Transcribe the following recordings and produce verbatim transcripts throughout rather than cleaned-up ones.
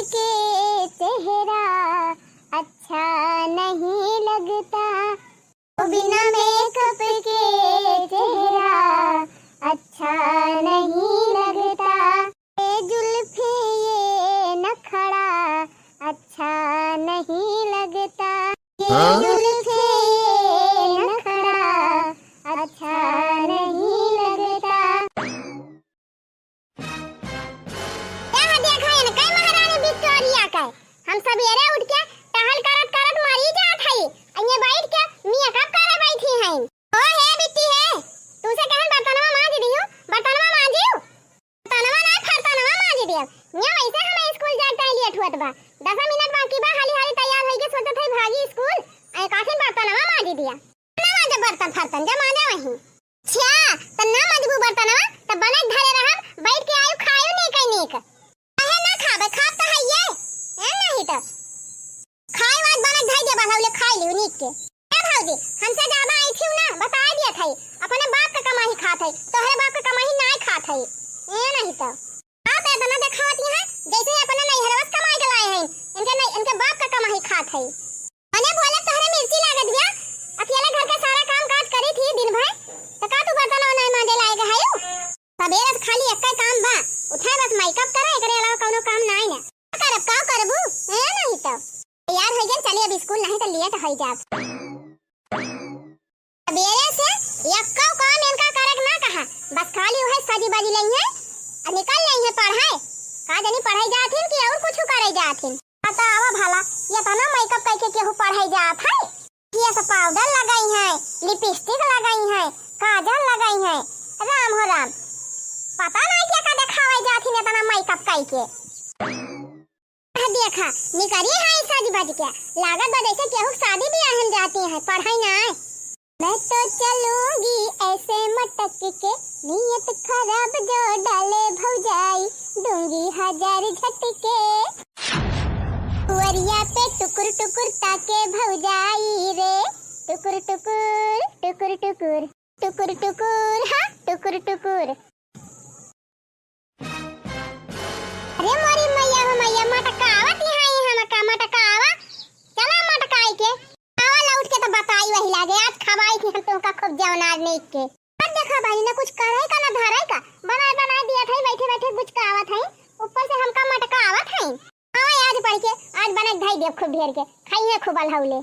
के चेहरा अच्छा नहीं लगता, बिना मेकअप के चेहरा अच्छा नहीं लगता। ये जुल्फे, ये नखड़ा अच्छा नहीं लगता। ये हाँ? जुल्फे, ये नखड़ा अच्छा नहीं लगता। क्या देखा इनका महारानी विक्टोरिया का? हम सबेरे उठ के टहल करत करत मरी जात हई, ये बैठ के मेकअप करे बैठी हैं। ओ हे बिट्टी हे, तुसे कहन बर्तनवा मांज दिहू, बर्तनवा मांजियो। बर्तनवा ना, फर्तनवा मांज दिया। यहाँ वैसे हमें स्कूल जाए टाइम लेट हुआ बा, दस मिनट बाकी बा, हाली हाली तैयार होइके सोचत हई भागी स्कूल, ऐ काफिन बर्तनवा मांज दिया। ना मांजे बर्तन फर्तन, जब मांजे वहीं। अच्छा, त ना मजबू बर्तनवा, त बने धरे रहब, बैठ के आयु खायु नीक है नीक। काहे ना खाबे, खाब त हइये, ए नहीं त। खाए वाद बने धइ दे, बस अउले खाइ लिउ नीक के। ए भौजी, हमसे ज्यादा ऐठिउ ना, बताइ दियत हई, अपने बाप के कमाही खात हई, तोहरे बाप के कमाही नाय खात हई, ए नहीं त। आप एतना देखावत हैं, जैसे ही अपने नैहरवा से कमाई के लाए हैं, इनके नहीं, इनके बाप का कमाई खात है। मने बोले तोहरे मिर्ची लागत बिया, अकेले घर के सारा काम काज करी थी दिन भर, तो का तू बर्तन नहीं मांजे लायक है? सबेरे से खाली एक काम बा, उठे बस मेकअप करे, एकरे अलावा कौनो काम नाई ना। का करब, का करबू? ए नहीं तो। तैयार हो गए, चलिए अब स्कूल नहीं तो लेट हो जाब। सबेरे से यक्को काम इनका करे के ना कहा, बस खाली उहे सजी बजी लइहे, आ निकल लइहे पढ़े। का जानी पढ़े जाथिन कि और कुछ करे जाथिन। बतावा भला, एतना मेकअप कइके केहू पढ़े जात है? ये सब पाउडर लगाई है, लिपस्टिक लगाई है, काजल लगाई है, राम हो राम, पता नहीं क्या का देखावे जाथिन एतना मेकअप कइके। देखा, निकरी है सज बज के, लागत बा जैसे केहू के शादी ब्याह में जाती है, पढ़ाई ना है। मैं तो चलूंगी ऐसे मटक के, नियत खराब जो डाले भौजाई, दूंगी हजार झटके। दुअरिया पे टुकुर टुकुर ताके भौजाई रे, टुकुर टुकुर, टुकुर टुकुर, टुकुर टुकुर, हाँ, टुकुर टुकुर। अरे मोरी मैया हो मैया, मटकावत यहाँ ही हमका, मटकावा। चला मटकाई के। आवा लौट के तो बताई वही लागे, आज खवाई थी हम तुमका खूब जवनार नीक के। अब देखा बहिनी, ना कुछ करे का ना धरे का, बनाए बनाए दिया था, बैठे बैठे गुचकावत है, ऊपर से हमका मटकावत है। हाँ, आज पढ़ के, आज बना के धई देब खूब ढेर के, खाइए खूब अलहौले।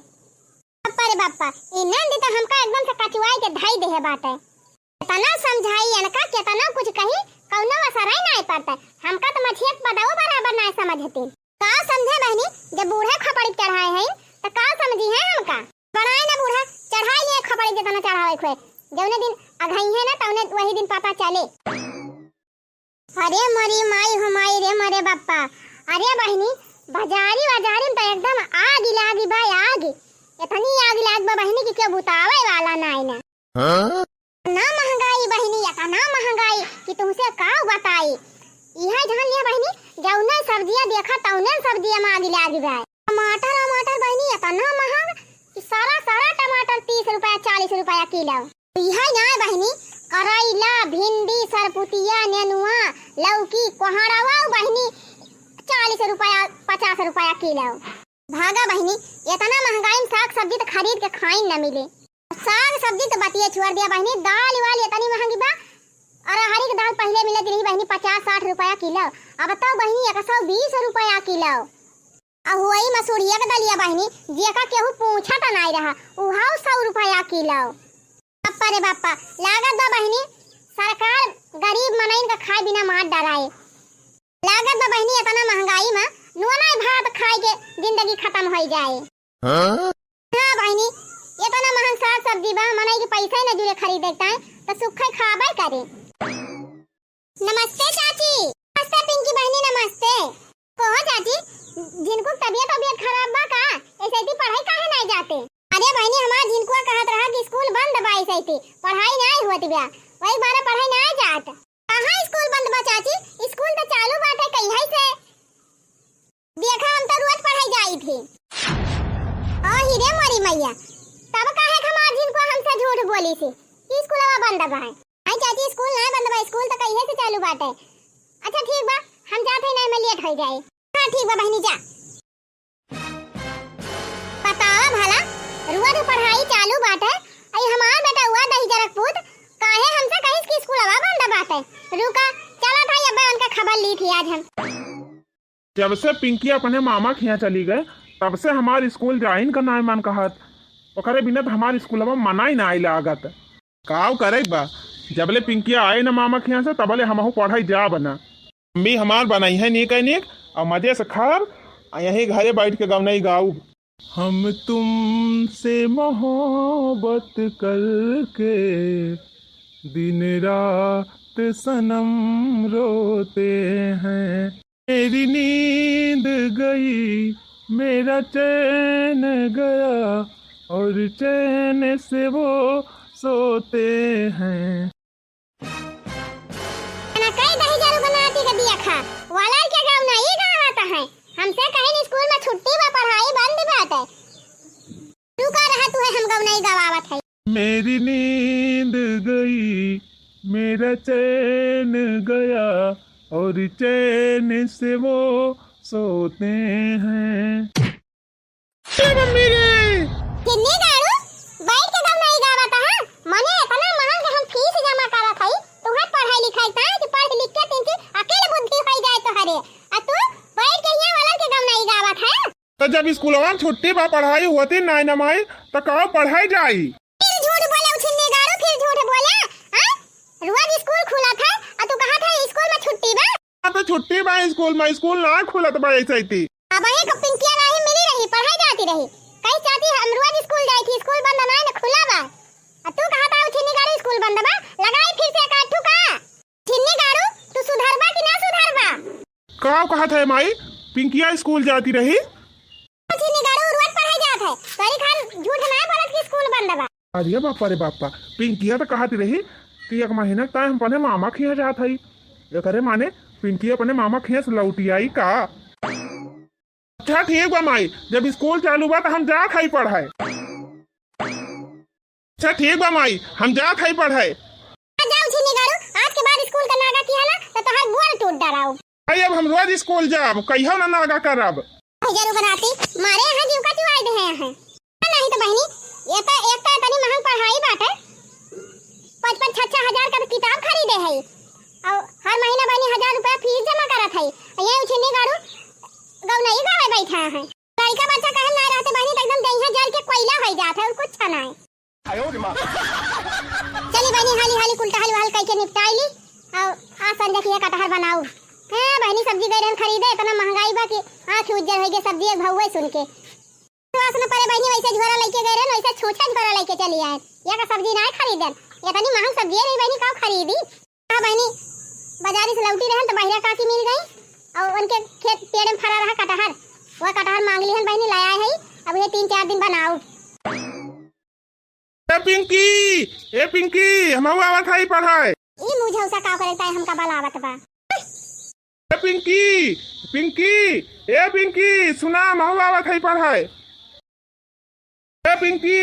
बाप्पा रे बाप्पा, ई नंद तो हमका एकदम से कचुआई के धई देहे बाटे। केतना समझाई इनका, केतना कुछ कही, कौनो असर ही नाय पड़ता। हमका तो मछिया के पदवो बराबर नाय समझती। का समझे बहिनी, जब बूढ़े खपड़ी चढ़ाए हैं, तो का समझी है हमका? बनाए ना बूढ़ा, चढ़ाई लिए खपड़ी जितना चढ़ावे खोए। जौने दिन अघई है ना, तौने वही दिन पता चले। अरे मरी माई हो माई रे मरे बाप्पा। अरे बहिनी, बाजारी बाजारी में तो एकदम आग ही लागी बा, आग। इतनी आग लाग बा बहिनी कि केहू बुतावे वाला नाई ना। हाँ? ना महंगाई बहिनी, इतना महंगाई कि तुमसे का बताई। इहे जान लिया बहिनी, जौने सब्जिया देखा तौने सब्जिया में आग लागी बा। टमाटर, टमाटर बहिनी इतना महंग कि सारा, सारा टमाटर तीस रुपया, चालीस रुपया किलो। इहे ना बहिनी, करैला, भिंडी, सरपुतिया, नेनुआ, लौकी, कोहड़वा बहिनी चालीस रुपया, पचास रुपया किलो। भागा बहिनी, इतना महंगाई में साग सब्जी तो खरीद के खाइन न मिले। साग सब्जी तो बतिये छोड़ दिया बहिनी, दाल वाल इतनी महंगी बा। अरहरी के दाल पहिले मिलत रही बहिनी पचास साठ रुपया किलो, अब तो बहिनी एक सौ बीस रुपया किलो। आ होई मसूरिया के दलिया बहिनी, जेका केहू पूछत नाई रहा, उहाऊ सौ रुपया किलो। बाप्पा रे बाप्पा, लागत बा बहिनी, सरकार गरीब मनइन का खाए बिना मार डराए। लागत बा बहिनी, इतना महंगाई में नूना भात खाए के जिंदगी खत्म होई जाए। हाँ? हाँ बहिनी, इतना महंग साग सब्जी बा, मनई के पैसा ही न जुरे खरीदे के ताई, तो सुखे खाबे करे। नमस्ते चाची। नमस्ते पिंकी बहिनी, नमस्ते। कहो चाची, जिनको तबियत तबियत खराब बा का? ऐसे थी पढ़ाई काहे नाई जाते? अरे बहिनी, हमार जिनको कहत रहा कि स्कूल बंद बा, ऐसे थी पढ़ाई नाई होत बा, वही बारे पढ़ाई नाई जात। कहाँ स्कूल बंद बा चाची? स्कूल तो चालू बाटे कहिया से। देखा, हम तो रोज पढ़ाई जाई थी। ओ हिरे मोरी मैया, तब काहे हमार जिनको हमसे झूठ बोली थी कि स्कूलवा बंद बा? आई चाची, स्कूल ना बंद बा, स्कूल तो कहिए से चालू बाटे। अच्छा ठीक बा, हम जात हई, नहीं मैं लेट हो जाए। हाँ ठीक बा बहिनी, जा। बतावा भला, रोज पढ़ाई चालू बाटे, अई हमार बेटउआ दहिजरक पूत काहे हमसे कहिस कि स्कूलवा बंद बाटे? रुका, चलत हई, अब्बे उनका खबर ली थी आज हम। जब से पिंकी अपने मामा खियाँ चली गए, तब से हमार स्कूल जाइन का नाय मन कहत। ओकरे बिना त हमार स्कूलवा मना ही नाय लागत। काव करे बा, जबले पिंकिया आए न मामा खियाँ से, तबले हमहू पढ़ाई जाब न। मम्मी हमार बनई है नीक है नीक, और मजे से खाब, और यही घरे बैठ के गवनई गाउब। हम तुमसे मोहब्बत करके दिन रात सनम रोते हैं। मेरी नींद गई, मेरा चैन गया, और चैन से वो सोते हैं। ना कई दही जरू बनाती के दिया खा, वाला के गाँव ना ई गावत है। हमसे कहीं स्कूल में छुट्टी बा, पढ़ाई बंद बाटे। तू का रहा तू है, हम गाँव नहीं गवावत है। मेरी नींद गई, मेरा चैन गया, और चैन से वो सोते हैं। ए मम्मी रे! किन्नी गाड़ू, बैठ के गाँव नहीं गावत है। मने इतना महंग हम फीस जमा करत हई, तुहर पढ़ाई लिखाई ताई कि पढ़ लिख के तीन चीज अकेले बुद्धि होई जाए तोहरे। आ तू बैठ के यहाँ वाला के गाँव नहीं गावत है। तो जब स्कूलवा में छुट्टी बा, पढ़ाई होती नाय न माई, तो का पढ़ाई जाई? फिर झूठ बोले उछिन्नी गाड़ू, फिर झूठ बोले, हाँ? रोज स्कूल खुलत है, आ तू कहत है स्कूल में छुट्टी बा? हाँ, तो छुट्टी बा स्कूल में, स्कूल ना खुलत बा ऐसे ही। अब ये को पिंकिया नाही मिली रही, पढ़ाई जाती रही। कहीं चाची हम रोज स्कूल जाई थी, स्कूल बंद ना है ना खुला बा। आ तू कहत है उछिन्नी गाड़ू स्कूल बंद बा, लगाई फिर से एक आध ठुका। छिन्नी गाड़ू, तू सुधरबा कि ना सुधरबा? का कहत है माई? पिंकिया स्कूल जाती रही? छिन्नी गाड़ू, रोज पढ़ाई जात है। तोरी खान झूठ ना बोलत कि स्कूल बंद बा। अरे बापा रे बापा, पिंकिया तो कहती रही कि एक महीना तक हम अपने मामा खियाँ जात हई। एकरे माने पिंकी अपने मामा खियाँ से लौटी आई का? अच्छा ठीक बा माई, जब स्कूल चालू बा त हम जात हई पढ़े। अच्छा ठीक बा माई, हम जात हई पढ़े। आ जाओ छिन्नी गाड़ू, आज के बाद स्कूल का नागा किहा ना त तोहार गोड़ टूट डराओ। भाई अब हम रोज स्कूल जाब, कहियो ना नागा करब। भैया रुक राती मारे यहाँ जीव का चुआई दे हैं। नहीं तो बहनी, ये तो एक तो इतनी महंग पढ़ाई बाटे, पाँच पाँच छः छः हजार का तो किताब खरीदे है, और हर महीना बहनी हजार रुपया फीस जमा करत है। ये उछिन्नी गाड़ू गाँव नहीं गावे बैठा है। लड़का बच्चा कहे ना रहते बहनी, तो एकदम देहिया जल के कोयला हो जात है और कुछ ना है। चली बहनी, हाली हाली कुल टहल वहल कइके निपटाई ली, और आज संझा की ये कटहर बनाऊ। हाँ बहनी, सब्जी गई रहन खरीदे, इतना महंगाई बा कि आँख उज्जर हो गई सब्जी एक भौवे सुन के। तो आस न परे बहनी, वैसे झोरा लेके गए रहन, वैसे छूछे झोरा लेके चली आए। ये का सब्जी ना खरीदन, ये इतनी महंग सब्जी है नहीं बहनी, का खरीदी? हाँ बहनी, बाजारी से लौटी रहन तो बहिरा काकी मिल गई, और उनके खेत पेड़ में फरा रहा कटहर, वह कटहर मांग लिहन बहनी, ले आए है। अब ये तीन चार दिन बनाऊ। ए पिंकी, ए पिंकी, हमहू आवत हई पढ़े। ई मुझौसा का करे ताई हमका बलावत बा। ए पिंकी, पिंकी, ए पिंकी, सुना, हमहू आवत हई पढ़े। ए पिंकी,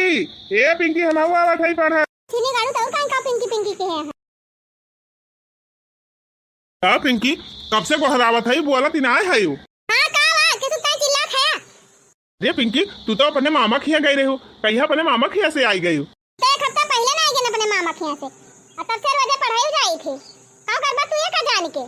ए पिंकी, हमहू आवत हई पढ़े। छिन्नी गाड़ू तो और काहे का पिंकी पिंकी के है? का पिंकी, कब से गोहरावत हई, बोलत ही नाय हई। हाँ, का बा? के तू तय चिल्लात है? रे पिंकी, तू तो अपने मामा खिया गई रही हो, कहिया अपने मामा खिया से आई गई हो? तो एक हफ्ता पहले ना आई गई अपने मामा खिया से, और तब से रोजे पढ़ाई जाई थी। का करबा तू ये का जान के?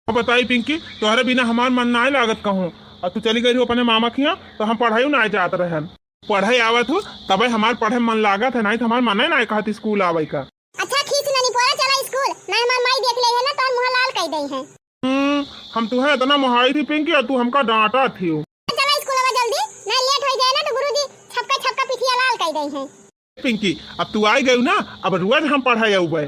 अब बताई पिंकी, तोहरे बिना हमार मन नाय लागत कहूँ, और तू चली गई हो अपने मामा खिया, तो हम पढ़ाई नाय जात रहन। पढ़े आवत हो, तबे हमार पढ़े मन लागत है, नाय तो हमार मन नाय कहत स्कूल आवे का। अच्छा खींच ननी पोरा, चला स्कूल, ना हमार माई देख ले है ना, तोहर मुँह लाल कई दई है। हम्म, हम तुहे इतना मोहाई थी पिंकी, और तू हमका डांटा थी हो। चला स्कूल में जल्दी, ना लेट हो जाए ना तो गुरुजी छपका छपका पिठिया लाल कई दई है। पिंकी, अब तू आई गई ना, अब रोज हम पढ़े आउबे।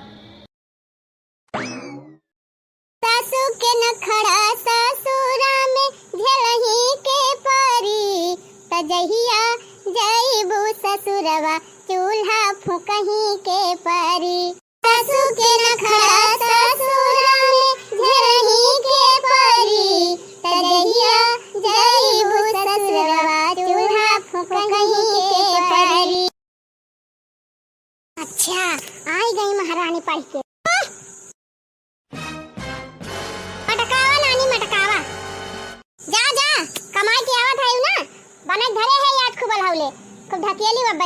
सासू के नखड़ा ससुरा में झेलही के परी, त जहिया जइबू ससुरवा चूल्हा फूकही के परी। सासू के नखड़ा ससुरा में झेलही के परी, त जहिया जइबू ससुरवा चूल्हा फूकही के परी। अच्छा, आई गई महारानी पढ़ के। मटकावा नानी मटकावा, जा जा,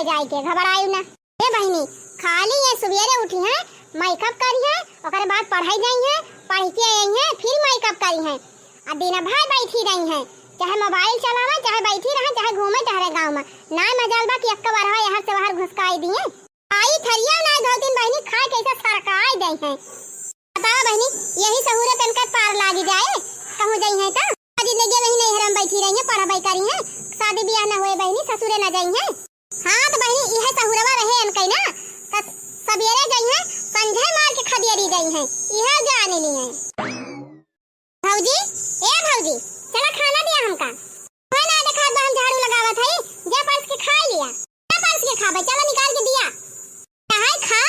जाए के, घबरायु ना। ए बहिनी, खाली ये सुबेरे उठी हैं, मेकअप करी हैं, ओकरे बाद पढ़ाई जाई हैं, पढ़ के आई हैं, फिर मेकअप करी हैं। आ दिन भर बैठी रही हैं, चाहे मोबाइल चलावे, चाहे बैठी रहे, चाहे घूमे, चाहे रहे गाँव में। ना मजाल बा कि एक्का बरवा यहाँ से बाहर घुसकाई दिए। आई थरिया ना धोतिन बहिनी, खाए कैसे सरकाई दई हैं। बतावा बहिनी, यही सहूरे तनका पार लागी जाए, कहूँ जाई हैं तो। जिंदगी वही नैहर में बैठी रही हैं, पढ़ाई करी हैं, शादी ब्याह ना हुए बहिनी, ससुरे ना जाई हैं। हाँ तो बहिनी, इहे सहुरवा रहे अनकई ना, त सबेरे जइहैं, संझे मार के खदियरी जइहैं, इहे जान लिहैं। भौजी, ए भौजी, चला खाना दिया हमका। कोई ना देखात बा, हम झाड़ू लगावत हई, जा परस के खाई लिया। जा परस के खाबे, चला निकाल के दिया। चाहे खा,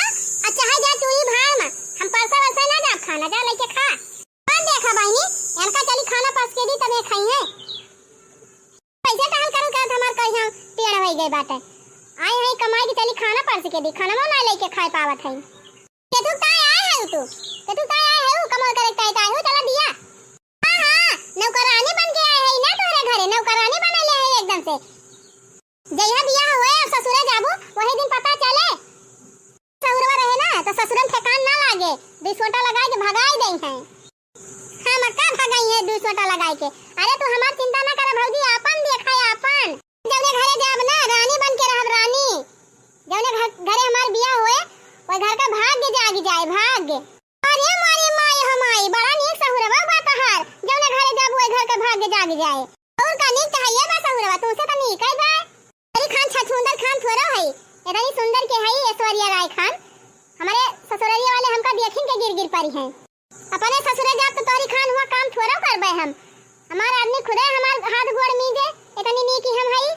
आ चाहे जा चूल्ही भाड़ में, हम परसा वरसा ना जाब खाना, जा लेके खा। कौन देखा बहिनी, इनका चली खाना परस के दी, तबे खाई हैं। कैसे टहल करत करत हमार कहिया टेढ़ होइ गए बाटे। आए हैं कमाई के चली खाना परस के दी, खाना ना लेके खाए पावत है। केथू ताई आए है तू, केथू ताई आए है, कमाई करे ताई ताई हो, चला दिया। हाँ, हाँ, नौकरानी बन के आए है ना तोहरे घरे, नौकरानी बनले है एकदम से। जहिया बियाह होए और ससुरे जाबू, वही दिन पता चले। सहुरवा रहे ना, तो ससुरन ठेकान ना लागे, दुई सोटा लगाए के भगाई देई हैं। हम का भगाई है दुई सोटा लगाए के? अरे तू हमार चिंता ना करे भौजी, आपन देखा है आपन। जौने घरे जाब ना, रानी बन के रहब, रानी। जौने घर, घरे हमार बियाह होए, वही घर का भाग्य जाग जाए, भाग्य। अरे मारी माई हो माई, बड़ा नीक सहुरवा बा तहार। जौने घरे जाब, वही घर का भाग्य जाग जाए। और का नीक चाहिए बा सहुरवा, तुमसे तो नीक है बा। अरे खान छछूंदर खान थोड़ो है, इतनी सुंदर के है ऐश्वर्या राय खान। हमारे ससुररिया वाले हमका देखिन के गिर गिर परी हैं। अपने ससुरे जाब तो तोरी खान हुआ काम थोड़ा करबे हम। हमार आदमी खुदे हमार हाथ गोड़ मीजे, इतनी नीकी हम हई।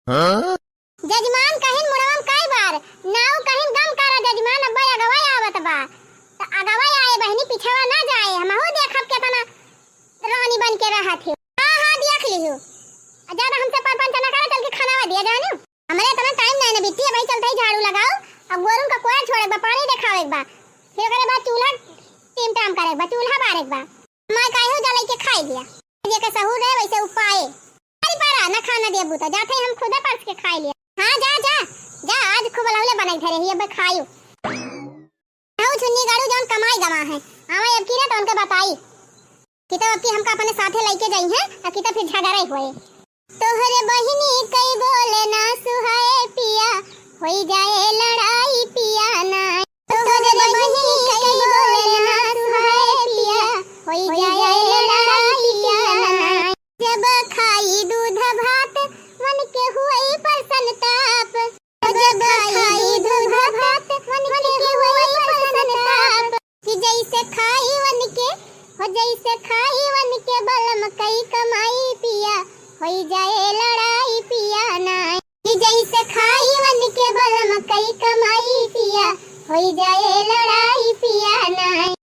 हाँ? जजमान कहिन मुड़वा में कई बार, नाऊ कहिन गम करा जजमान, अब्बा अगवा आवत बा। त अगवा आए बहिनी, पिछवा ना जाए, हमहू देखब केतना रानी बन के रहत है। हाँ, हाँ, देख लिहू। आ ज्यादा हमसे परपंच ना करे, चल के खाना दिया जाने। हमरे इतना टाइम नहीं ना बिट्टी, अबही चलते ही झाड़ू लगाओ, अब गोरुन का कोयर छोड़े बा, पानी देखावे के बा, फिर ओकरे बाद चूल्हा टीम टाम करे के बा, चूल्हा बारे के बा। माय काहे जा लइके खाई लिया, जेके सहूर रहे वैसे उपाए। चल पारा, ना खाना देबू तो जाते ही हम खुदे परस के खाई लिया। हाँ, जा, जा, जा, आज खूब लौले बनाई धरे ही, अब खायू। हऊ छुन्नी गाड़ू जौन कमाई गवा है, आवा अब की रे तो उनके बताई। कि तो अब की हमका अपने साथे लइके जाई हैं, आ कि तो फिर झगड़ा ही होए। तोहरे बहिनी कई बोले ना सुहाए पिया, होई जाए लड़ाई पिया ना। तोहरे बहिनी कई बोले ना सुहाए पिया, होई जाए लड़ाई पिया ना। जब खाई दूध भात, मन के हुई परसन ताप। जब खाई दूध भात, मन के हुई परसन ताप। कि जैसे खाई वन के, हो जैसे खाई वन के बलम कई कमाई पिया, होई जाए लड़ाई पिया ना। कि जैसे खाई वन के बलम कई कमाई पिया, होई जाए लड़ाई पिया ना।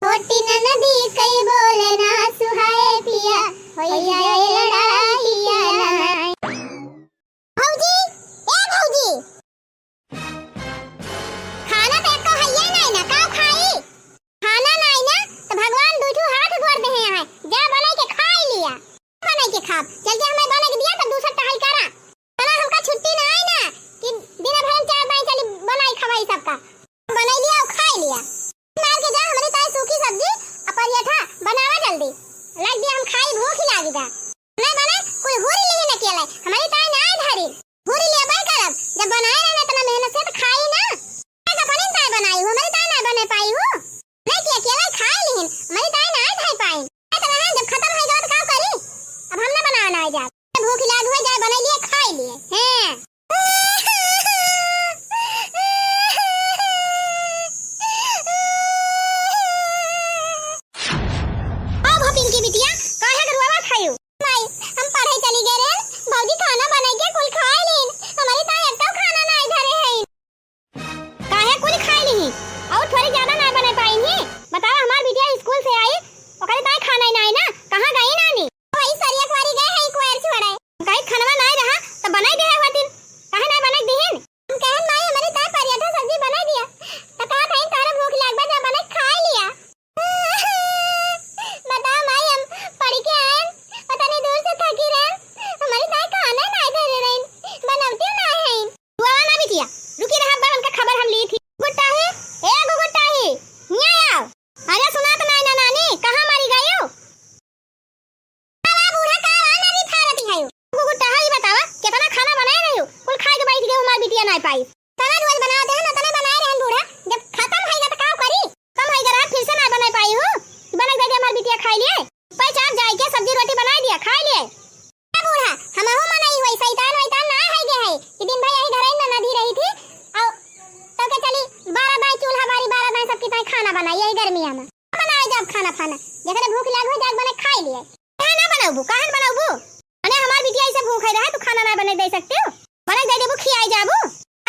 छोटी ननदी कई बोले ना सुहाए पिया, होई जाए लड़ाई पिया ना। भौजी, ए भौजी, खाना तो एको हइये नाई ना, का खाई? खाना नाई ना, तो भगवान दू ठो हाथ गोड़ देहे हैं, जा बनाई के खाई लिया। बनाई के खाब, चल के हमें बनाई के दिया तो दूसर टहल करा। चला हमका छुट्टी ना आई ना, कि दिन भर हम चार पाँच चली बनाई खवाई सबका। बनाई लिया और खाई लिया। मार के जा, हमरी ताई सूखी सब्जी आ पराठा बनावा जल्दी। लाग दिया हम खाई, भूख ही लागी बा। नहीं बने, कुल हुरी लिही न केले, हमरी ताई ना आए धरी। हुरी लिया बाई करब, जब बनाए रहना इतना मेहनत से तो खाई ना। आज अपनी ताई बनाई हूँ, हमरी ताई ना बने पाई हूँ। नहीं किया केले खाई लिहिन, हमरी ताई ना आए धरी पाई। नहीं तो रहे, जब खत्म हो गया तो का करी? अब हम ना बनावे ना जाब। भूख लाग हुए जाए, बनाई लिए, खाई लिए। हैं। अब हो पिंकी बिटिया, काहे के रोवत हयू? माई, हम पढ़े चली गए रहे, भौजी खाना बनाई के कुल खाए लीन। हमरी ताई एक तो खाना नाई धरे हैं। काहे कुल खाए लीही? और थोड़ी ज्यादा ना बनाए पाइन ही? बतावा, हमार बिटिया स्कूल से आई, ओकरे ताई खाना ही नाई ना, कहाँ गई नानी? वही सरिया कुआरी गए हैं, कुआर छोड़े। कहीं खनवा नाई रहा, तो बनाई दे है होतिन। काहे ना बनाई दीहिन? हम कहन माई, हमरी ताई पराठा सब्जी बनाई दिया। तो कहा था, "तारा भूख लाग बा, जा बनाई खाए लिया।" बताओ माई, हम ये खाई लिए, पहचान जाए के सब्जी रोटी बनाई दिया, खाई लिए। ए बूढ़ा, हमहू मनई होई, शैतान वैतान ना है गे है कि दिन भर यही घरे में नदी रही थी। और तो के चली बारह दाई चूल्हा बारी, बारह दाई सबकी ताई खाना बनाई यही गर्मिया में। बनाए जब खाना फाना, जेकरे भूख लाग हो जाग बने खाई लिए। काहे ना बनाउबू, काहे ना बनाउबू? अरे हमार बिटिया ऐसे भूखे रहे, तू खाना ना बने दे सकते हो? बने दे देबू, खियाई जाबू।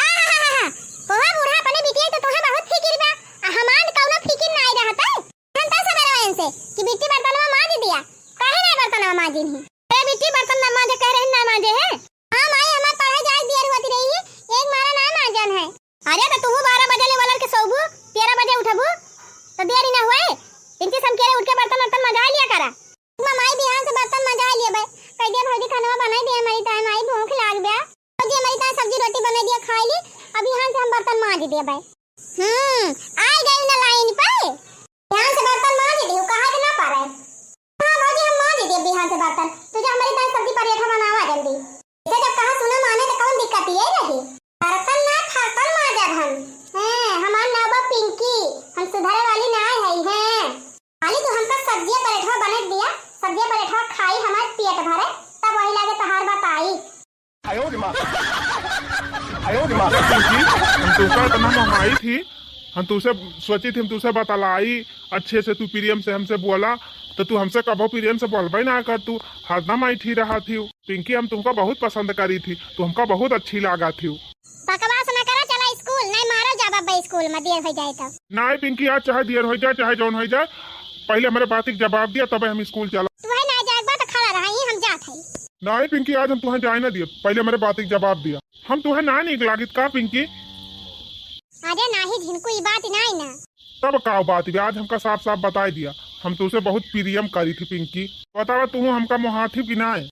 आहाहाहा, तोहार बूढ़ा अपने बिटिया तो तोहे बहुत फिकिर बा, आ हमार कौनो फिकिर ना आई रहत है। हम तो सवेरे आयन से कि बिट्टी बर्तनवा मांज दिया, काहे ना बर्तनवा मांजिन ही? अरे बिट्टी बर्तन ना मांजे कह रहे ना मांजे है। हाँ माई, हमार पढ़ाई जाए दियर होती रही है, एक मारा ना मांजन है। अरे तो तू बारह बजे ले वाला के सोबू, तेरह बजे उठबू, तो देरी ना होए। इनके समकेरे उठ के बर्तन वर्तन मजा लिया करा। माँ माई बिहान से बर्तन मजा लिया बे, कह दिया भौजी खाना बनाई दिया हमारी ताई, माई भूख लाग गया। भौजी हमारी ताई सब्जी रोटी बनाई दिया, खाई ली, अब बिहान से हम बर्तन मांज दिया बे। हम्म, आ गई ना लाइन पे। ध्यान से बर्तन मांज दियो, कहा के ना पारे। हाँ भौजी, हम मांज दियो बिहान से बर्तन। तू जा हमारी ताई सब्जी पराठा बनावा जल्दी। इसे जब कहा सुना माने तो कौन दिक्कत ये रही? बर्तन ना, फर्तन मांजब हम। हैं, हमार नाम बा पिंकी, हम सुधरे वाली ना है हैं। खाली तू हमका सब्जिया पराठा बने दिया, सब्जिया पराठा खाई हमार पेट भरे, तब वही लागे तहार बताई। आयो रे माँ। आयो रे माँ। पिंकी, हम तुमका इतना मंगाई थी, हम तुमसे सोची थी, हम तुमसे बतलाई अच्छे से, तू प्रेम से हमसे बोला, तो तू हमसे कबो प्रेम से बोलबे ना कर, तू हरदम ऐठी रहा थी। पिंकी, हम तुमका बहुत पसंद करी थी, तू हमका बहुत अच्छी लागा थी। बकवास ना करा, चला स्कूल, नहीं मारो जाब अब स्कूल में देर हो जाए तो। नहीं पिंकी, आज चाहे देर हो जाए, चाहे जौन हो जाए, पहले हमारे बात के जवाब दिया, तबे हम स्कूल चला। तू है ना जाए बा तो खड़ा रहा, यहीं हम जात है। नहीं पिंकी, आज हम तुहे जाए ना दिए, पहले हमारे बात के जवाब दिया। हम तुहे ना नीक लागित का पिंकी? अरे नाही झिनकू, ई बात नाही ना। तब का बात बे, आज हमका साफ साफ बताई दिया, हम तुसे बहुत प्रेम करी थी पिंकी। बतावा तू हमका मोहाथी कि नाय?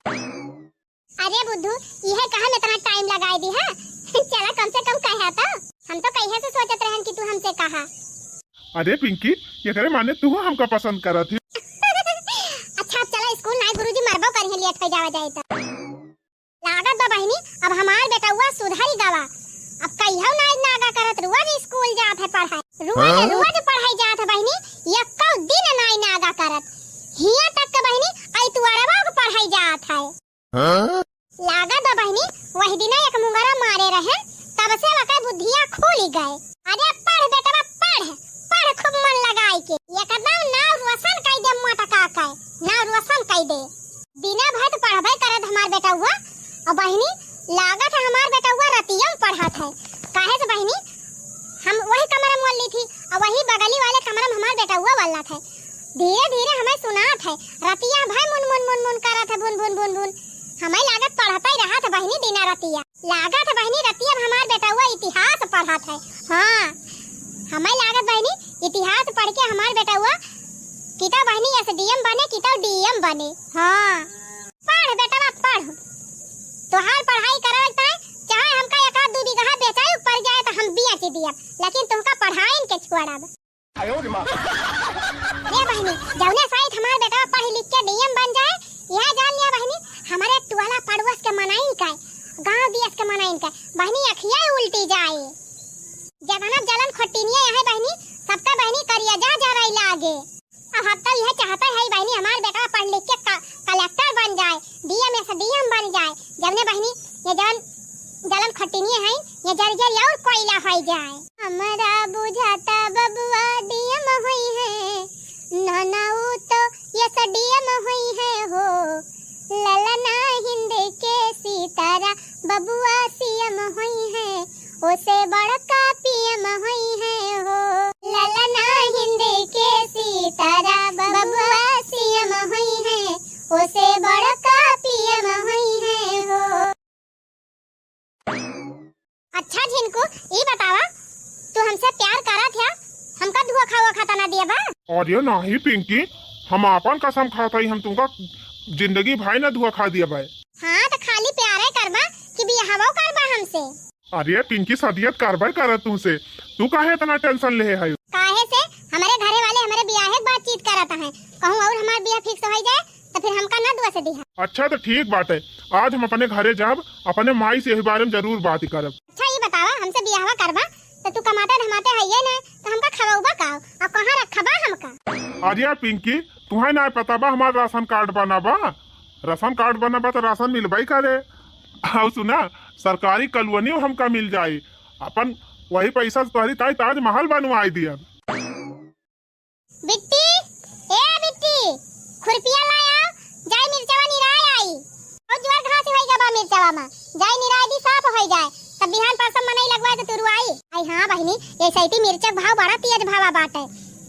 अरे बुद्धू, इहे कहा में इतना टाइम लगाई दी है? चला कम से कम कहा तो। हम तो कहिए से सोचत रहन कि तू हमसे कहा। अरे पिंकी, एकरे माने तू हमका पसंद करत ही। अच्छा अब चला स्कूल, नाई गुरुजी मरबो करिहे, लेट हो जावा जाए तो। लागत बा बहिनी, अब हमार बेटउआ सुधरी गवा। अब कहियो नाई नागा करत, रोज स्कूल जात है पढ़ाई, रोज, हाँ? रोज पढ़ाई जात है बहिनी, यक्को दिन नाई नागा करत। हियां तक के बहिनी, ऐतवारवा के पढ़ाई जात है। हाँ? लागत बा बहिनी, वही दिन एक मुंगरा मारे रहे, तब से वकर बुद्धिया खुली गए। अरे पढ़ बेटवा पढ़, पढ़ खूब मन लगाई के, एकदम नाव रोशन कई दे मोटका के, नाव रोशन कई दे। दिना भर तो पढ़बे करत हमार बेटउआ, और बहिनी लागत है हमार बेटउआ रतिया में पढ़त है। काहे से बहिनी, हम वही कमरा में वल्ली थी, और वही बगली वाले कमरा में हमार बेटउआ वल्ला था। धीरे धीरे हमें सुनात है, रतिया भय मुन मुन मुन मुन करत है, बुन बुन बुन बुन। हमें लागत पढ़त ही रहत है बहिनी दिना रतिया। लागत है बहिनी रतिया में हमार बेटउआ इतिहास पढ़त है। हाँ, हमें लागत बहिनी इतिहास पढ़ के हमार बेटउआ किता बहिनी एसडीएम बने, किता डीएम बने। हाँ, पढ़ बेटवा पढ़, तोहार पढ़ाई करल ताई, चाहे हमका एक आध दू बीघा बेचाई पड़ जाए तो हम बेच दियब, लेकिन तुमका पढ़ाइन के छोड़ब। आयो रे माँ। ए बहिनी, जौने साइत हमार बेटवा पढ़ लिख के डीएम बन जाए, यह जान लिया बहिनी, हमारे टोला पड़ोस के मनई का, गांव दियस के मनई का बहिनी अखिया उल्टी जाए। जतना जलन खोटिनिया है बहिनी, सबका बहिनी करिया जा जा रही लागे। अब हम तो यह चाहते हैं बहिनी, हमार बेटवा पढ़ लिख के क-, कलेक्टर बन जाए, डीएम एसडीएम बन जाए, जवने बहिनी ये जवन जलन खटिनिए हैं, ये जर जर और कोयला होई जाए। हमरा बुझाता बबुआ डीएम होई है, ना ना ऊ तो एसडीएम होई है हो। ललना हिंद के सीतारा बबुआ सीएम होई है, ओसे बड़का पीएम होई है हो। ललना हिंद के सीतारा बबुआ सीएम होई है, ओसे बड़का पीएम होई है हो। अच्छा झिनकू, ई बतावा, तू हमसे प्यार करत ह्या, हमका धोखा वोखा त ना दिए बा? अरे नाही पिंकी, हम आपन कसम खात हई, हम तुमका जिंदगी भर ना धोखा दिए बा। हाँ, त खाली प्यारे करबा कि बियाहवो करबा हमसे? अरे पिंकी, सदियत करबे करत तुमसे, तू काहे इतना टेंशन लेहे है? काहे से हमरे घरे वाले हमरे बियाहे के बातचीत करत हैं, कहूँ और हमार बियाह फिक्स हो जाए तो फिर हमका ना दुआ से दिहा। अच्छा तो ठीक बाटे, आज हम अपने घरे जाब, अपने माई से यही बारे में जरूर बात करब। अच्छा ये बतावा, हमसे बियाहवा करबा तो तू कमाते धमाते हइये ना, तो हमका खवौबा का और कहाँ रखबा हमका? अरे पिंकी, तुहैं नाहीं पता बा हमार राशन कार्ड बना बा? राशन कार्ड बना बा त राशन मिलबइ करे। अउ सुना, सरकारी कॉलोनी हमका मिल जाई, अपन वही पैसा से तोहरी ताई ताजमहल बनवाई दियब। बिट्टी, ए बिट्टी, खुरपिया लाया, जाई मिर्चवा निराय आई। अउ जुआर घास होइ गवा मिर्चवा मा, जाई निराय दी, साफ होइ जाए, तब बिहान परसों मनई लगवाए त तुरुआई। आई हाँ बहिनी, ए सैती मिर्चा क भाव बड़ा तेज भावा बाटे,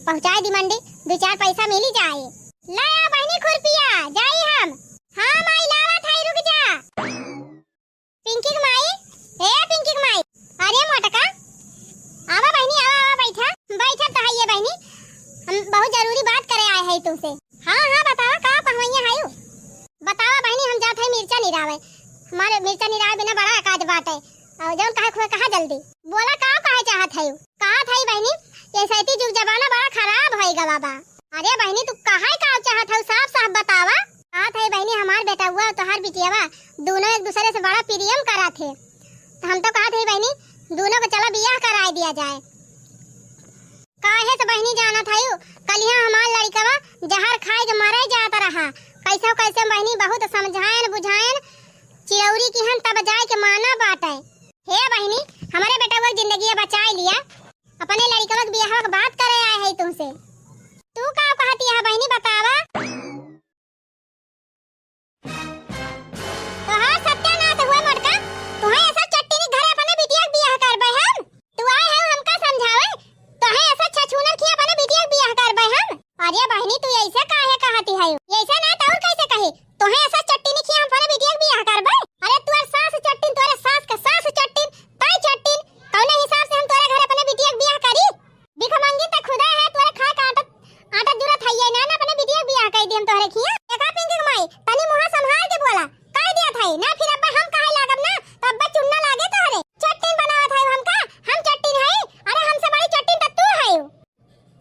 पहुँचाए दी मंडी, दुइ चार पैसा मिली जाए। लाया बहिनी खुरपिया, जाई हम। हाँ माई, लावत हई, रुक जा। पिंकी के माई, ए पिंकी के माई, अरे मोटका, आवा बहिनी, आवा, आवा, बैठा। बैठा त हइये बहिनी, हम बहुत जरूरी बात करे आए हई तुमसे। हाँ, हाँ, बतावा, का पहवइया हयू? बतावा बहिनी, हम जात हई मिर्चा निरावे, हमारे मिर्चा निरावे बिना बड़ा अकाज बाटे। अउ जौन कहे खुए कहा जल्दी। बोला, का कहे चाहत हयू? कहत हई बहिनी, ए सैती जुग जमाना बड़ा खराब होइ गवा बा। अरे बहिनी, तू कहइ का चाहत हऊ, साफ साफ बतावा। कहत हई बहिनी, हमार बेटउआ अउ तोहार बिटियवा दूनो एक दूसरे से बड़ा प्रेम करत हे, त हम तो कहत हई बहिनी, दूनो क चला बियाह कराइ दिया जाए। काहे से बहिनी जानत हऊ, कलिहा हमार लड़िकवा जहर खाइ के मरइ जात रहा। कइसे कइसे बहिनी बहुत समझाएन बुझाएन, चिरौरी किहन तब जाइ के माना बाटे। हे बहिनी, हमरे बेटउआ क जिंदगिया बचाइ लिया। अपने लड़िकवा क बियाहवा क बात करे आए हई तुमसे। तू का कहती है बहिनी, बतावा? तोहार सत्यानाश हुए मोटका, तुहैं ऐसा चट्टिनी घरे अपने बिटिया क बियाह करबे हम? तू आए है हमका समझावे, तुहैं ऐसा छछूनर खिया अपने बिटिया क बियाह करबे हम? अरे बहिनी, तू ऐसे काहे कहती है? ऐसे ना त अउर कैसे कही? तोहे ऐसा चट्टिनी खिया हम अपने बिटिया के बियाह करबै? अरे तोर सास चट्टिन, तोरे सास के सास चट्टिन, तै चट्टिन, कौने हिसाब से हम तोरे घर अपने बिटिया के बियाह करी? भिखमंगी त खुदा है, तोरे खाए का आटा, आटा जुरत है ये ना, ना अपने बिटिया के बियाह कर दी हम तोहरे खिया। देखा पिंकी के माई, तनी मुँह संभाल के बोला, कह दिया था ना, फिर अब्बा हम कहे लागब ना, तो अब्बा चुन्ना लागे तोहरे। चट्टिन बनावत है हमका, हम चट्टिन है? अरे हमसे बड़ी चट्टिन त तू है।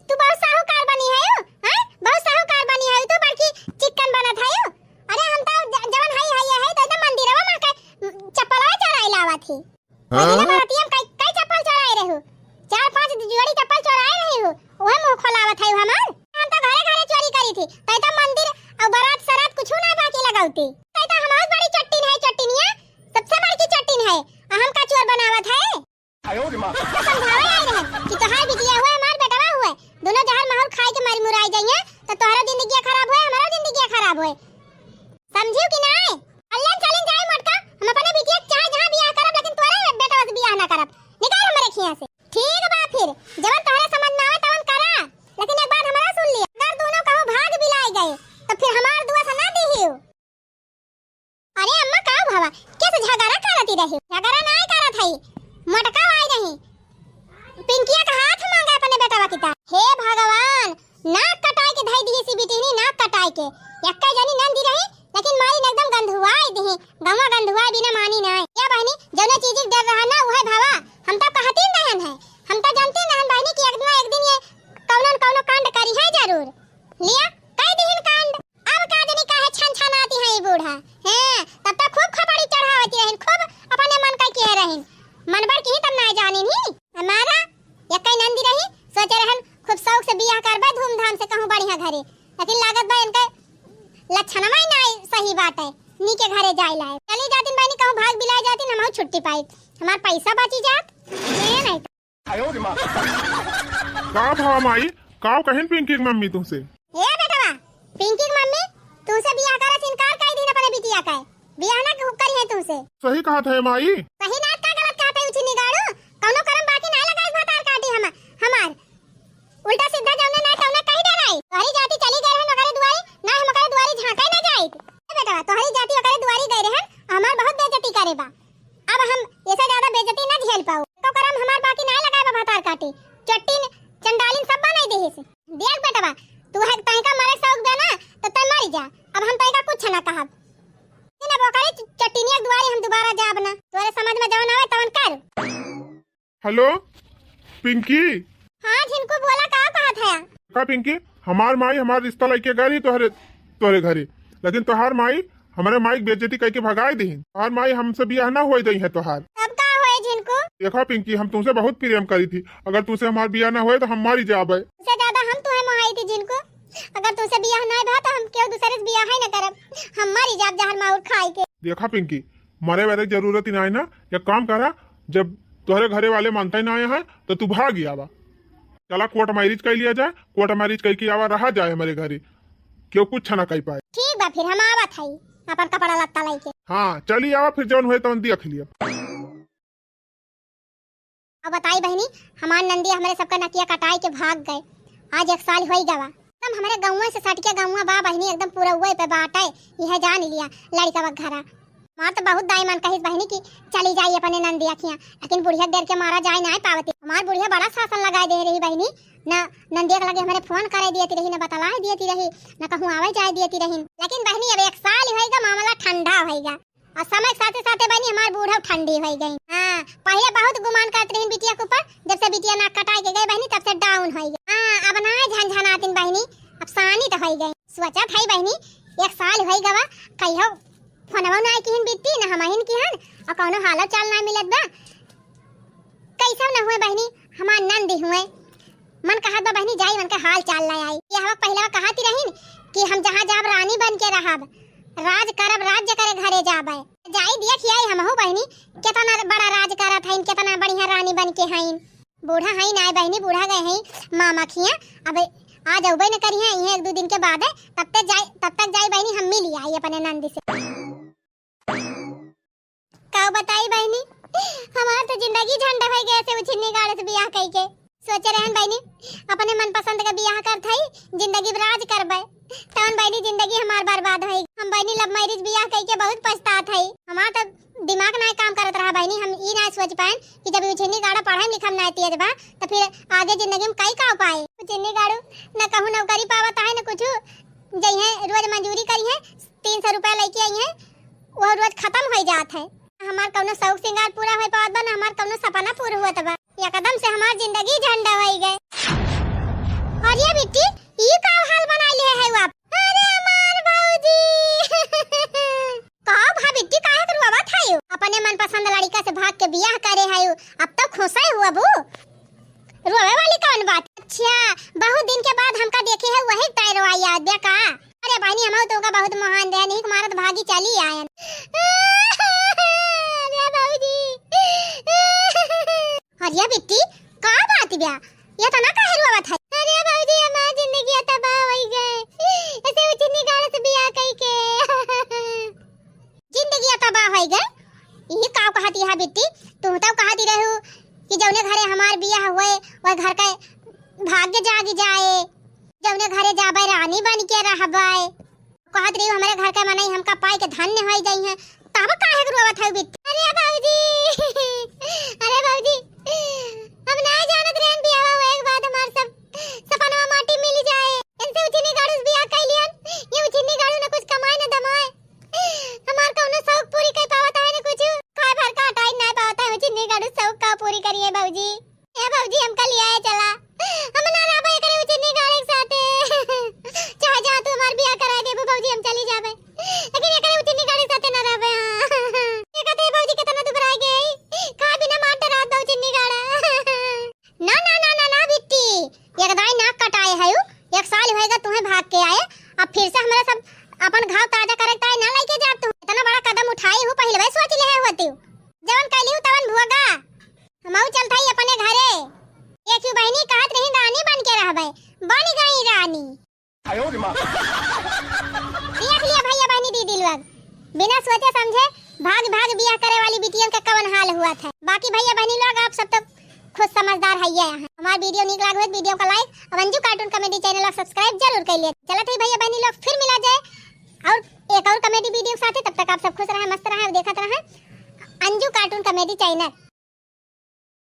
तू बहुत साहूकार बनी है, हैं? बहुत साहूकार बनी है, तू बड़की चिक्कन बनत है। अरे हम तो ज-, जवन हई, हई है, तो एकदम मंदिरवा में के, उम, चप्पलवा चोराई लावत ही। हाँ? पहले बरातिया में कई, कई चप्पल चोराए रहू, चार पांच जोड़ी चप्पल चोराए रही हूँ, वह मुंह खोलावत है हमार। हम तो घरे घरे चोरी करी थी, तो एकदम मंदिर और बारात सरात कुछ ना बाकी लगौती। तो एकदम हम बहुत बड़ी चट्टिन है, चट्टिनिया, सबसे बड़की चट्टिन है, आ हमका चोर बनावत है। आयो रे माँ। तो समझावे आए रहे कि तोहार बिटिया हुए, हमार बेटवा हुए, दोनों जहर माहुर खाए के मारी मुराई जाइए, तो तोहरा जिंदगिया खराब हुए, हमारा जिंदगिया खराब हुए। समझियो कि नाय? अल्लाह चलिन जाए मोटका, हम अपने बिटिया के चाहे जहाँ बियाह करब, लेकिन तोरे बेटवा से बियाह ना करब। निकाल हमरे खिया से। ठीक बा फिर, जवन तोहरे समझ में आवे तवन करा, लेकिन एक बात हमारा सुन लिया, अगर दोनों कहूँ भाग बिलाए गए, तो फिर हमार दुआ से ना दिहियो। अरे अम्मा, का भवा? कैसे झगड़ा करती रही? झगड़ा नाय करत हई, मोटका आई रही, पिंकिया का हाथ मांगे अपने बेटवा की तरह। हे भगवान, नाक कटाए के धई दिही सी बिटिनी, नाक कटाए के। एक्का जनी नंदी रही, लेकिन मारी ने एकदम गंधुआई दिही, गंवा गंधुआई बिना मानी नाय। या बहनी, जौने चीज के डर रहा ना, उहे भवा। हम तो कहती रहन है, हम तो जानती रहन बहनी कि एक दिन, एक दिन ये कौनो न कौनो कांड करी है जरूर। लिया, कई दिहिन कांड। अब का जनी काहे छनछनाती है ई बूढ़ा? हैं, तब तक खूब खपड़ी चढ़ावती रहिन, खूब अपने मन का किहे रहिन। मनबड़ की तब ना जानिन ही। हमारा यक्कई नंदी रही, सोचे रहन खूब शौक से बियाह करबे, धूमधाम से कहूँ बढ़िया घरे। लेकिन लागत बा इनके लक्षणवा ही ना सही बाटे, नीके घरे जाए लाए। चली जातिन बहनी, कहूँ भाग बिलाए जातिन, हमहू छुट्टी पाई, हमार पैसा बची जात। ए नहीं तो का भवा माई, का कहिन पिंकी के मम्मी तुमसे? ए बेटवा, पिंकी के मम्मी तुमसे बियाह करे से इनकार कर दीन अपने बिटिया का। बियाह ना करी है तुमसे। सही कहत है माई। सही ना का गलत कहत है उछिनी गाड़ू? कौनो करम बाकी ना लगाई भतार काटी हम, हमार। उल्टा सीधा जौने ना तौने कही डराई। तोहरी जाति चली गई रहन ओकरे दुआरी, ना हम ओकरे दुआरी झांके ना जाइत। ए बेटवा, तोहरी जाति ओकरे दुआरी गई रहन, हमार बहुत बेइज्जती करे बा। अब हम ऐसे ज्यादा बेइज्जती ना झेल पाऊ। तो करम हमार बाकी ना लगाए बा भतार काटी। चट्टिन, चंडालिन सब बनाई देहे से। देख बेटवा, तू है तैका मरे शौक बा ना, तो तै मरी जा। अब हम तैका कुछ ना कहब। लेकिन अब ओकरे च-, चट्टिनिया दुआरी हम दोबारा जाब ना। तोरे समझ में जवन आवे तवन कर। हेलो, पिंकी। हाँ झिनकू, बोला, का कहत है? का पिंकी, हमार माई हमार रिश्ता लइके गई रही तोहरे, तोहरे घरे, लेकिन तोहार माई हमरे माई के बेइज्जती करके भगाई दिहिन। तोहार माई हमसे बियाह ना होए दई है तोहार। तब का होए झिनकू? देखा पिंकी, हम तुमसे बहुत प्रेम करी थी, अगर तुमसे हमार बियाह ना होए तो हम मारी जाबे। उससे ज्यादा हम तुम्हें मोहाई थी झिनकू। अगर तुमसे बियाह नाय भा तो हम केहू दूसरे से बियाह ही न करब। हम मरी जाब जहर माहुर खाई के। देखा पिंकी, मरे वरे के जरूरत ही नाय ना। एक काम करा, जब तोहरे घरे वाले मानते ही नाय है तो तू भाग ही आवा। चला court marriage कइ लिया जाए, court marriage कइ के आवा, रहा जाए हमरे घरे, केहू कुछ ना कइ पाए। ठीक बा, फिर हम आवत हई अपन कपड़ा लत्ता लइके। हाँ, चली आवा, फिर जौन होए तौन देख लिया। अब बताई बहिनी, हमार नंदी हमरे सबका नकिया कटाई के भाग गए। आज एक साल होई गवा। एकदम हमरे गौवा से सटके गौवा बा बहिनी, एकदम पुरौवे पे बाटे, यह जान लिया लड़िकवा घरा। हमार तो बहुत दाई मन कहिस बहिनी कि चली जाई अपने नंदिया खिया, लेकिन बुढ़िया के डर के मारा जाए नाय पावती। हमार बुढ़िया बड़ा शासन लगाए दे रही बहिनी, न नंदिया के लगे हमरे फोन करे दियती रही, न बतलाए दियती रही, न कहूँ आवे जाए दियती रही। लेकिन बहिनी अब एक साल होई गा, मामला ठंडा होई गा। और समय के साथे साथे बहिनी हमार बूढ़ा ठंडी होई गई। हाँ, पहिले बहुत गुमान करत रहिन बिटिया के ऊपर, जब से बिटिया नाक कटाई के गए बहिनी तब से down होई गई। हाँ, अब ना झनझनातिन बहिनी, अब सानी तो होई गई। सोचत हई बहिनी, एक साल होई गवा, कहियो फोनवा ना किहिन बिट्टी, ना हमहिन किहन, और कौनो हालो चाल ना मिलत बा। कैसे न हुए बहिनी, हमार नंद हुए। मन कहत बा बहिनी जाई, मन के हाल चाल ले आई। ये हवा पहिलवा कहती रहिन कि हम जहाँ जाब रानी बन के रहब, राज करब, राज्य करे घरे जाबे। जाई देख आई हमहू बहिनी, केतना बड़ा राज करत हईन, केतना बढ़िया रानी बन के हईन। बूढ़ा हईन आए बहिनी, बूढ़ा गए हईन मामा खिया, अब आ जाबे न करिहे, इहे एक दो दिन के बाद, तब तक जाई, तब तक जाई बहिनी हम मिली आई अपने नंद से। का बताई बहिनी, हमार तो जिंदगी झंड होइ गए से उछिन्नी गाड़े से बियाह कई के। सोचे रहन बहिनी, अपने मनपसंद का बियाह करत हई, जिंदगी में राज करबे। तवन बहिनी जिंदगी हमार बर्बाद होई। हम बहिनी love marriage बियाह कई के बहुत पछतात हई। हमार तो दिमाग नाय काम करत रहा बहिनी, हम ई नाय सोच पाएन कि जब उछिन्नी गाड़ा पढ़े लिखम नाय तेज बा, तो फिर आगे जिंदगी में कई का पाए। उछिन्नी गाड़ू न कहूँ नौकरी पावत है न कुछ, जइहे रोज मजूरी करिहे, तीन सौ रुपया लेके आई है, वो रोज खत्म हो जात है। हमार कौनो शौक सिंगार पूरा हो पावत बा, ना हमार कौनो सपना पूरा होत बा। एकदम से हमार जिंदगी झंड होइ गए। अरे बिट्टी, ई का हाल बनाई ले है आप? अरे हमार भौजी। का भा बिट्टी, काहे के रोवत है? अपने मनपसंद लड़िका से भाग के बियाह करे है, अब तो खुश है हुआ बू। रोवे वाली कौन बात? अच्छा, बहुत दिन के बाद हमका देखे है, वही तय रोवाई याद बा का? अरे बहिनी, हम तो का बहुत महान दे, नहीं मारत भागी चली आयन। अरे बाबूजी। अरे बिट्टी, का बात बा? ये तो ना काहे रोवत है? अरे बाबूजी, हमार जिंदगी तबाह हो गए। ऐसे उछिन्नी गाड़े से बियाह कई के। जिंदगी तबाह होइ गए। ई का कहती है बिट्टी? तू तो कहती रहू कि जौने घरे हमार बियाह होए, वह घर के भाग्य जाग जाए, जौने घरे जाबे रानी बन के रहबे। कहत रही हमरे घर के मनई हमका पाई के धन्य होइ जाई हैं, तब काहे के रोवत है बिट्टी? अरे बाबूजी, अरे बाबूजी, हम ना जानत रहन बियाह होए के बाद हमार सब सपनवा माटी मिल जाए। इनसे उछिन्नी गाड़ू से बियाह कई लियन, ये उछिन्नी गाड़ू न कुछ कमाए न दमाए। हमार कौनो शौक पूरी कर पावत है न कुछ। खाए भर का हटाई ना पावत है, उछिन्नी गाड़ू शौक का पूरी करिए भौजी। ए भौजी, हमका लियाए चला। हम ना रहबे एकरे उछिन्नी गाड़े के साथे। चाहे जहाँ तू हमार बियाह कराए देबू भौजी, हम चली जाबे। लेकिन एकरे उछिन्नी गाड़े के साथे ना रहबे। हाँ। देखत है भौजी कितना दुबराए गए। खा बिना मार डरात बा उछिन्नी गाड़ा। ना, ना, ना, ना, ना, बिट्टी, एक दाई नाक कटाए है उ, एक साल होएगा तुहें भाग के आए, अब फिर से हमरा सब अपन घाव ताजा करे ताई ना लइके जा तू। इतना बड़ा कदम उठाई हूँ, पहिले सोच ले होती। जवन कैली हूँ तवन भुआगा। हमहू चलत हई अपने घरे। देखियो बहिनी, कहत रही रानी बन के रहबे, बन गई रानी। देख लिया भैया बहनी दीदी लोग, बिना सोचे समझे भाग भाग बियाह करे वाली बिटियन का कवन हाल हुआ था। बाकी भैया बहनी लोग, आप सब तो खुद समझदार है ये हैं। हमार video नीक लाग हुए तो video का like और अंजू cartoon comedy channel का subscribe जरूर कर लिए। चलत है भैया बहनी लोग, फिर मिला जाए और एक और comedy video के साथ। तब तक आप सब खुश रहें, मस्त रहें और देखत रहें अंजू cartoon comedy channel।